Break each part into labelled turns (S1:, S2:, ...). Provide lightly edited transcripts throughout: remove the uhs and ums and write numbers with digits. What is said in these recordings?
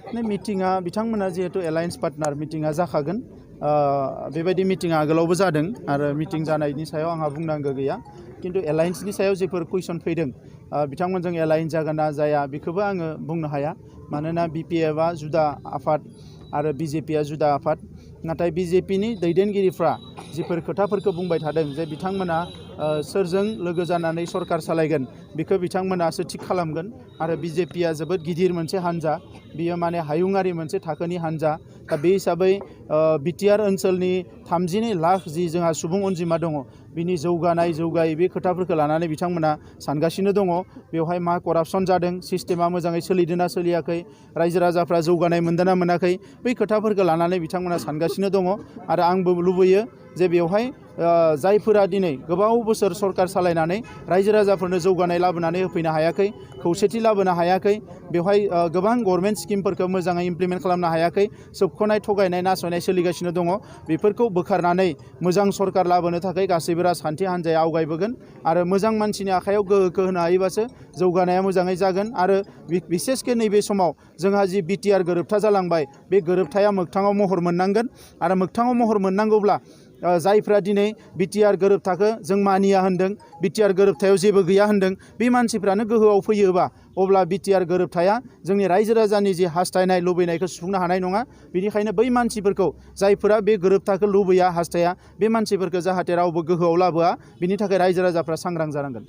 S1: मिटिंआ बिथांमोना जिहेतु alliance partner मिटिंआ जाखागोन बेबायदि मिटिंआ आगोलावबो जादों आरो मिटिं जानायनि सायाव आंहा बुंनांगौ गैया किन्तु एलायन्सनि सायाव जेफोर कुइसन फैदों बिथांमोनजों एलायन्स जागोन ना जाया बेखौबो आङो बुंनो हाया मानोना बिपिएफआ जुदा आफाद आरो बिजेपिआ जुदा आफाद नाथाय बिजेपिनि दैदेनगिरिफ्रा जिफोर खोथाफोरखौ बुंबाय थादों जे बिथांमोना सोरजों लोगो जानानै सरकार सालायगोन बेखौ बिथांमोनासो थिग खालामगोन आरो बिजेपिआ जोबोद गिदिर मोनसे हान्जा बियो माने हायुङारि मोनसे थाखोनि हान्जा दा बे हिसाबै बिटिआर ओनसोलनि 32 लाख जि जोंहा सुबुं अनजिमा दङ बिनि जौगायै बे खोथाफोरखौ लानानै बिथांमोना सानगासिनो दङ बेवहाय मा करापसन जादों सिस्टेमा मोजाङै सोलिदोंना सोलियाखै रायजो राजाफ्रा जौगानाय मोनदोंना मोनाखै बै खोथाफोरखौ लानानै बिथांमोना सानगासिनो दङ आरो आंबो लुबैयो जे बेवहाय जायफोरा दिनै गोबाव बोसोर सरकार सालायनानै रायजो राजाफोरनो जौगानाय लाबोनानै होफैनो हायाखै खौसेथि लाबोनो हायाखै बेवहाय गोबां गभर्नमेन्ट स्किमफोरखौ मोजाङै इमप्लिमेन्ट खालामनो हायाखै सोबख'नाय थगायनाय नासयनाय सोलिगासिनो दङ बेफोरखौ बोखारनानै मोजां सरकार लाबोनो थाखाय गासैबो राजखान्थि हान्जाया आवगायबोगोन आरो मोजां मानसिनि आखायाव गोहोखौ होनो हायोबासो जौगानाया मोजाङै जागोन आरो बिसेसके नैबे समाव जोंहा जि बिटिआर गोरोबथा जालांबाय बे गोरोबथाया मोगथाङाव महर मोननांगोन आरो मोगथाङाव महर मोननांगौब्ला जायफ्रा दिनै बिटिआर गोरोबथाखौ जों मानिया होनदों बिटिआर गोरोबथायाव जेबो गैया होनदों बे मानसिफ्रानो गोहोआव फैयोबा अब्ला बिटिआर गोरोबथाया जोंनि रायजो राजानि जि हास्थायनाय लुबैनायखौ सुफुंनो हानाय नङा बेनिखायनो बै मानसिफोरखौ जायफोरा बे गोरोबथाखौ लुबैया हास्थाया बे मानसिफोरखौ जाहाथे रावबो गोहोआव लाबोआ बिनि थाखाय रायजो राजाफ्रा सांग्रां जानांगोन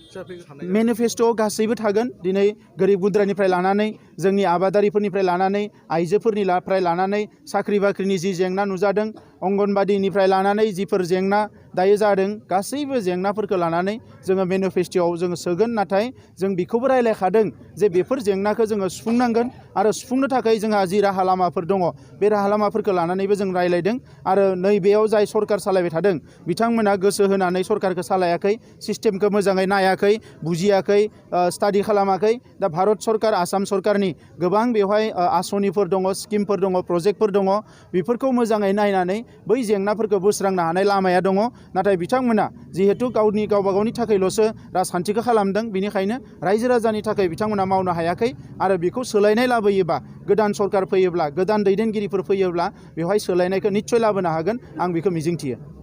S1: मेनिफेस्ट'आव गासैबो थागोन दिनै गोरिब गुद्रानिफ्राय लानानै जोंनि आबादारिफोरनिफ्राय लानानै आइजोफोरनिफ्राय लानानै साख्रि बाख्रिनि जि जेंना नुजादों अंगनबादिनिफ्राय लानानै जिफोर जेंना दायो जादों गासैबो जेंनाफोरखौ लानानै जोङो मेनिफेस्ट'आव जोङो सोगोन नाथाय जों बेखौबो रायलायखादों जे बेफोर जेंनाखौ जोङो सुफुंनांगोन आरो सुफुंनो थाखाय जोंहा जि राहा लामाफोर दङ बे राहा लामाफोरखौ लानानैबो जों रायलायदों आरो नैबेयाव जाय सरकार सालायबाय थादों बिथांमोना गोसो होनानै सरकारखौ सालायाखै सिस्टेमखौ मोजाङै नायाखै बुजियाखै स्टाडि खालामाखै दा भारत सरकार आसाम सरकारनि गोबां बेवहाय आसनिफोर दङ स्किमफोर दङ प्रजेक्टफोर दङ बेफोरखौ मोजाङै नायनानै बै जेंनाफोरखौ बोस्रांनो हानाय लामाया दङ नाथाय बिथांमोना जिहेतु गावबा गावनि थाखायल'सो राजखान्थिखौ खालामदों बेनिखायनो रायजो राजानि थाखाय बिथांमोना मावनो हायाखै आरो बेखौ सोलायनाय लाबोयोबा गोदान सरकार फैयोब्ला गोदान दैदेनगिरिफोर फैयोब्ला बेवहाय सोलायनायखौ निस्सय लाबोनो हागोन आं बेखौ मिजिंथियो